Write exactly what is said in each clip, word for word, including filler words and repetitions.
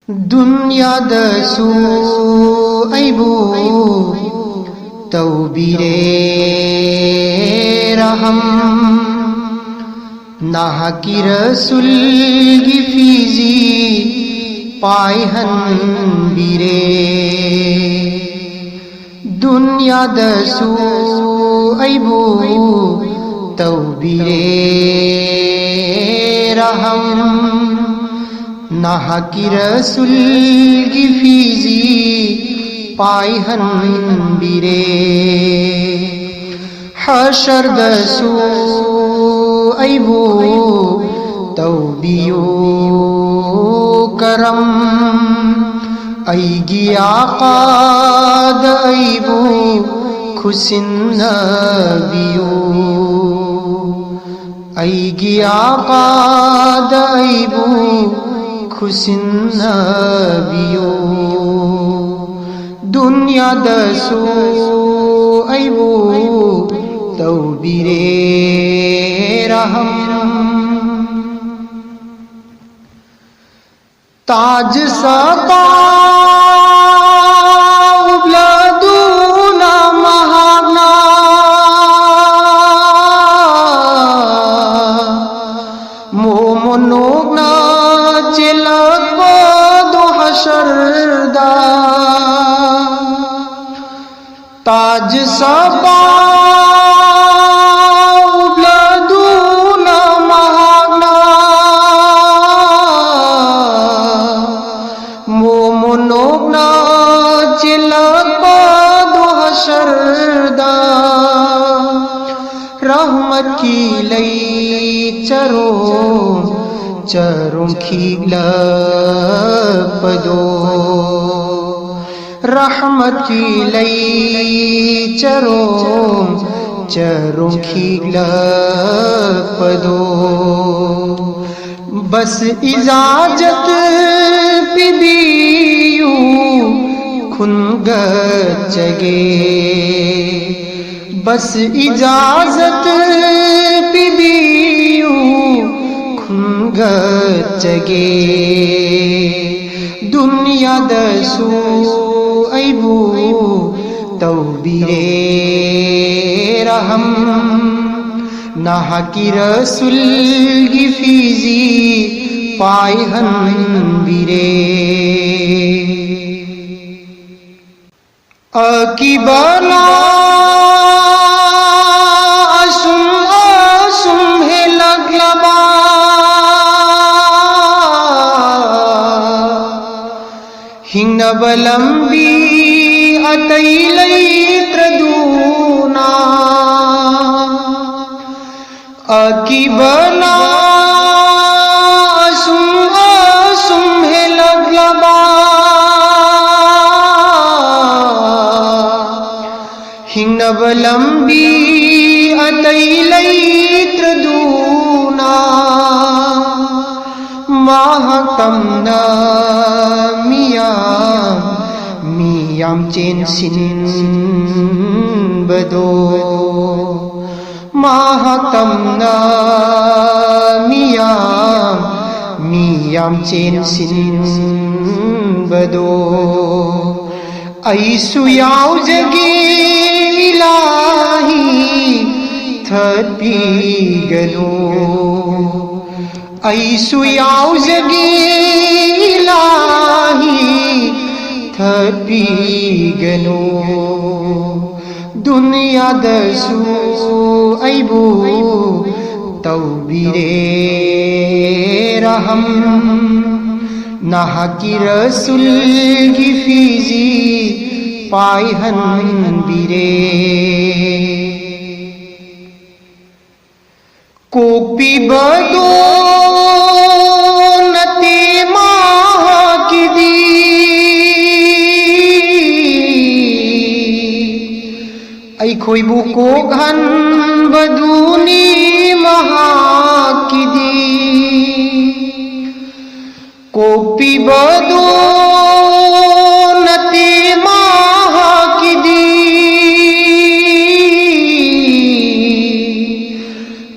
ꯗꯨꯅꯤꯌꯥꯗꯁꯨ ꯑꯩꯕꯨ ꯇꯧꯕꯤꯔꯦ ꯔꯍꯝ꯫ ꯅꯍꯥꯛꯀꯤ ꯔꯁꯨꯜꯒꯤ ꯐꯤꯖꯤ ꯄꯥꯏꯍꯟꯕꯤꯔꯦ꯫ ꯗꯨꯅꯤꯌꯥꯗꯁꯨ ꯑꯩꯕꯨ ꯇꯧꯕꯤꯔꯦ ꯔꯍꯝ꯫ ꯅꯍꯥꯛꯀꯤ ꯔꯁꯨꯜꯒꯤ ꯐꯤꯖꯤ ꯄꯥꯏꯍꯟꯕꯤꯔꯦ꯫ ꯍꯁꯔꯗꯁꯨ ꯑꯩꯕꯨ ꯇꯧꯕꯤꯌꯨ ꯀꯔꯝ꯫ ꯑꯩꯒꯤ ꯑꯥꯀꯥꯗ ꯑꯩꯕꯨ ꯈꯨꯁꯤꯟꯅꯕꯤꯌꯨ꯫ ꯑꯩꯒꯤ ꯑꯥꯀꯥꯗ ꯑꯩꯕꯨ ꯈꯨꯁꯤꯟꯅꯕꯤꯌꯨ꯫ ꯗꯨꯅꯤꯌꯥꯗꯁꯨ ꯑꯩꯕꯨ ꯇꯧꯕꯤꯔꯦ ꯔꯍꯝ꯫ ꯇꯥꯖ ꯁꯄꯥ ꯎꯞꯂꯗꯨꯅ ꯃꯍꯥꯛꯅ ꯃꯣꯃꯣꯟ ꯅꯣꯛꯅ ꯆꯦꯜꯂꯛꯄꯗꯣ ꯍꯁꯔꯗ꯫ ꯇꯥꯖ ꯁꯄꯥ ꯎꯞꯂꯗꯨꯅ ꯃꯍꯥꯛꯅ ꯃꯣꯃꯣꯟ ꯅꯣꯛꯅ ꯆꯦꯜꯂꯛꯄꯗꯣ ꯍꯁꯔꯗ꯫ ꯔꯍꯃꯠꯀꯤ ꯂꯩꯆꯔꯣꯡ ꯆꯔꯣꯡ ꯈꯤꯛꯂꯛꯄꯗꯣ꯫ ꯔꯍꯃꯠꯀꯤ ꯂꯩꯆꯔꯣꯡ ꯆꯔꯣꯡ ꯈꯤꯛꯂꯛꯄꯗꯣ꯫ ꯕꯁ ꯏꯖꯥꯖꯠ ꯄꯤꯕꯤꯌꯨ ꯈꯨꯟꯒꯠꯆꯒꯦ꯫ ꯕꯁ ꯏꯖꯥꯖꯠ ꯄꯤꯕꯤꯌꯨ ꯈꯨꯟꯒꯠꯆꯒꯦ꯫ ꯊꯥꯒꯠꯆꯒꯦ꯫ ꯗꯨꯅꯤꯌꯥꯗꯁꯨ ꯑꯩꯕꯨ ꯇꯧꯕꯤꯔꯦ ꯔꯍꯝ, ꯅꯍꯥꯛꯀꯤ ꯔꯁꯨꯜꯒꯤ ꯐꯤꯖꯤ ꯄꯥꯏꯍꯟꯕꯤꯔꯦ꯫ ꯑꯀꯤꯕꯅ ꯑꯁꯨꯝ ꯑꯁꯨꯝ ꯍꯦꯜꯂꯛꯂꯕ, ꯍꯤꯡꯅꯕ ꯂꯝꯕꯤ ꯑꯇꯩ ꯂꯩꯇ꯭ꯔꯗꯨꯅ꯫ ꯑꯀꯤꯕꯅ ꯑꯁꯨꯝ ꯑꯁꯨꯝ ꯍꯦꯜꯂꯛꯂꯕ, ꯍꯤꯡꯅꯕ ꯂꯝꯕꯤ ꯑꯇꯩ ꯂꯩꯇ꯭ꯔꯗꯨꯅ꯫ ꯃꯍꯥꯛ ꯇꯝꯅ ꯃꯤꯌꯥꯝ ꯃꯤꯌꯥꯝ ꯆꯦꯟꯁꯤꯟꯕꯗꯣ꯫ ꯃꯍꯥꯛ ꯇꯝꯅ ꯃꯤꯌꯥꯝ ꯃꯤꯌꯥꯝ ꯆꯦꯟꯁꯤꯟꯕꯗꯣ꯫ ꯑꯩꯁꯨ ꯌꯥꯎꯖꯒꯦ ꯏꯂꯥꯍꯤ, ꯊꯠꯄꯤꯒꯅꯨ꯫ ꯑꯩꯁꯨ ꯌꯥꯎꯖꯒꯦ ꯏꯂꯥꯍꯤ, ꯊꯠꯄꯤꯒꯅꯨ꯫ ꯗꯨꯅꯤꯌꯥꯗꯁꯨ ꯑꯩꯕꯨ ꯇꯧꯕꯤꯔꯦ ꯔꯍꯝ, ꯅꯍꯥꯛꯀꯤ ꯔꯁꯨꯜꯒꯤ ꯐꯤꯖꯤ ꯄꯥꯏꯍꯟꯕꯤꯔꯦ꯫ ꯀꯣꯛꯄꯤꯕꯗꯣ ꯅꯠꯇꯦ ꯃꯍꯥꯛꯀꯤꯗꯤ, ꯑꯩꯈꯣꯏꯕꯨ ꯀꯣꯛꯍꯟꯕꯗꯨꯅꯤ ꯃꯍꯥꯛꯀꯤꯗꯤ꯫ ꯀꯣꯛꯄꯤꯕꯗꯣ ꯅꯠꯇꯦ ꯃꯍꯥꯛꯀꯤꯗꯤ,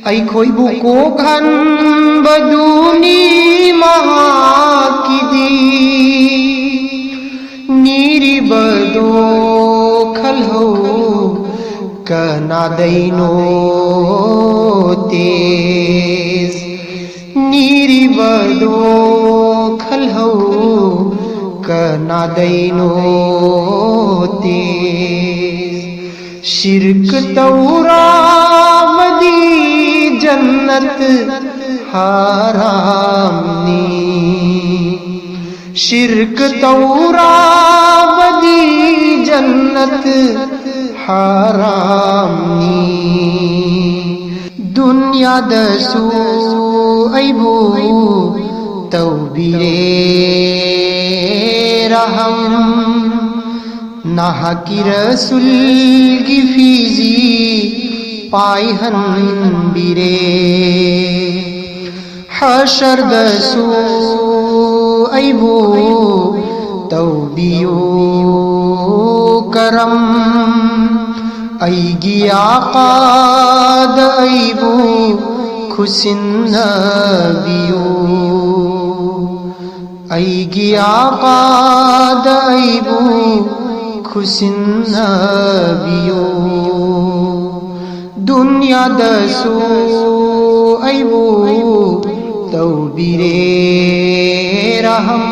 ꯑꯩꯈꯣꯏꯕꯨ ꯀꯣꯛꯍꯟꯕꯗꯨ ꯈꯜꯍꯧ ꯀꯅꯥꯗꯩꯅꯣ ꯇꯦꯖ ꯅꯤꯔꯤꯕꯗꯣ ꯈꯜꯍꯧ ꯀꯅꯥꯗꯩꯅꯣ ꯇꯦꯖ ꯁꯤꯔꯛ ꯇꯧꯔꯥꯃꯗꯤ ꯖꯟꯅꯠ ꯍꯔꯥꯝꯅꯤ ꯁꯤꯔꯛ ꯇꯧꯔꯥꯕꯗꯤ ꯖꯟꯅꯠ ꯍꯔꯥꯝꯅꯤ ꯗꯨꯅꯤꯌꯥꯗꯁꯨ ꯑꯩꯕꯨ ꯇꯧꯕꯤꯔꯦ ꯔꯍꯝ ꯅꯍꯥꯛꯀꯤ ꯔꯁꯨꯜꯒꯤ ꯐꯤꯖꯤ ꯄꯥꯏꯍꯟꯕꯤꯔꯦ ꯍꯁꯔꯗꯁꯨ ꯑꯩꯕꯨ ꯇꯧꯕꯤꯌꯨ ꯀꯔꯝ ꯑꯩꯒꯤ ꯑꯥꯀꯥꯗ ꯑꯩꯕꯨ ꯈꯨꯁꯤꯟꯅꯕꯤꯌꯨ ꯑꯩꯒꯤ ꯑꯥꯀꯥꯗ ꯑꯩꯕꯨ ꯈꯨꯁꯤꯟꯅꯕꯤꯌꯨ ꯗꯨꯅꯤꯌꯥꯗꯁꯨ ꯑꯩꯕꯨ ꯇꯧꯕꯤꯔꯦ ꯔꯍꯝ